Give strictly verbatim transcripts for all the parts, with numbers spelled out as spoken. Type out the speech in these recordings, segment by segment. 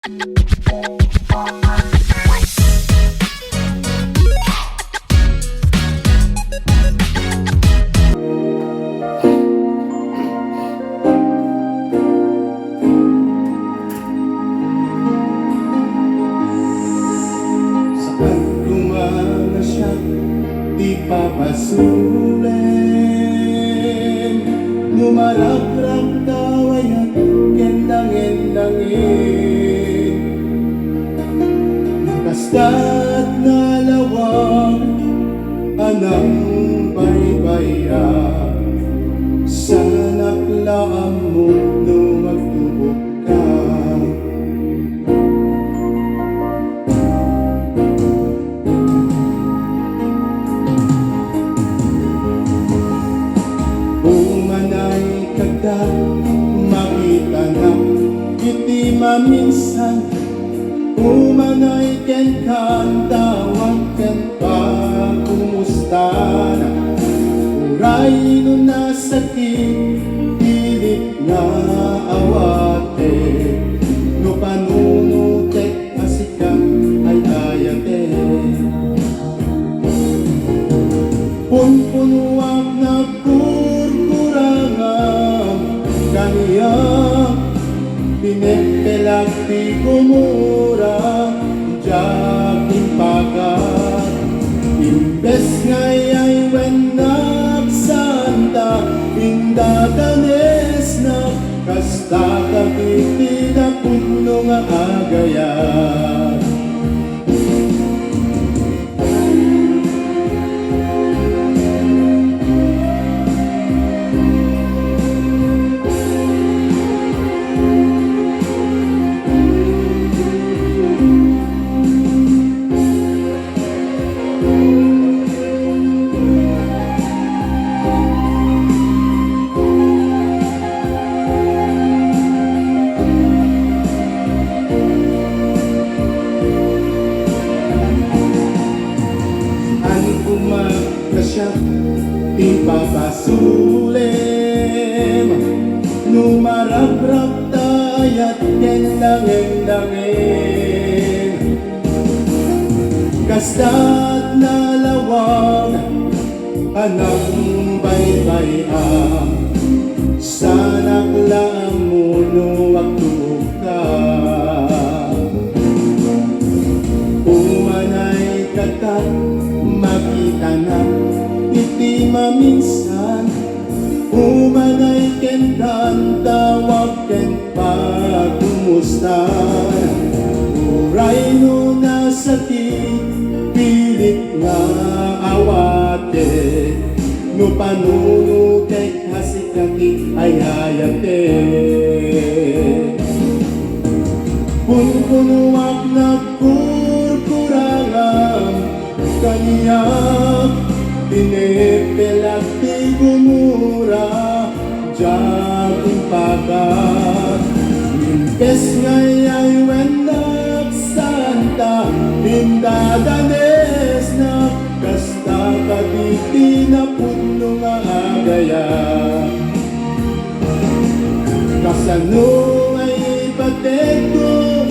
Saan koma nga siak ti papasulem, no maragrakta ayat ken nangennangen. Kastat nalawag a nangbaybay-ak, saanak la ammo no agtubokka. Umanay kada makitanak iti maminsan, umanay kenka, tawag ken pakumustanak. Uray no nasakit, pilit nga awatek, no panunotek a sika ay ayatek. Punpunoak nagkurkurangam, kaniak pinepelak ti gumura, diak impakat. Imbes nga iyaywennak santa, indadanesnak, kasta kadagiti napudno nga agayat. Saan koma nga siak ti papasulem, no maragrakta ayat ken nangennangen. Kastat nalawag a nangbaybay-ak, saanak la ammo no agtubokka. Umanay kat makitanak iti maminsan, umanay kenka, tawag ken pakumusta. Uray no nasakit, pilit nga awatek, no panunotek a sika ti ayatek. Punpunoak nagkurkurangam, kaniak pinepelak ti gumura, diak impakat. Imbes nga iyaywennak santa, indadanesnak, kasta kadagiti napudno nga agayat. Kasano nga ipategko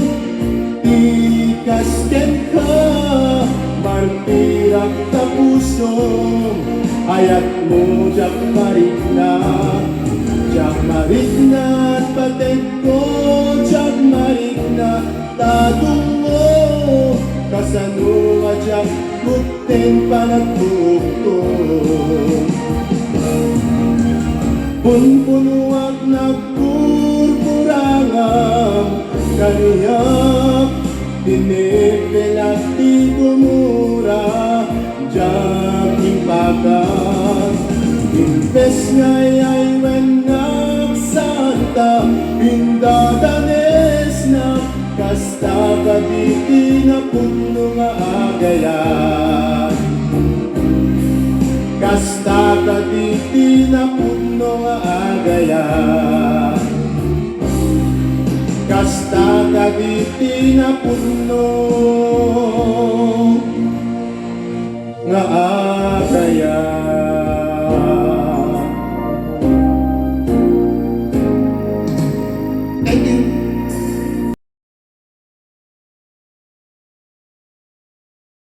ti kas kenka, martirak ta pusom, ayatmo diak marikna, diak marikna, pategko diak marikna, tadungmo, kasano a diak ten panagtuktok. Punpunoak nagkurkurangam, kaniak pinepelak ti gumura, diak impakat. Imbes nga iyaywennak santa, indadanesnak, kasta kadagiti napudno nga agayat. Kasta kadagiti napudno nga agayat. Kasta kadagiti napudno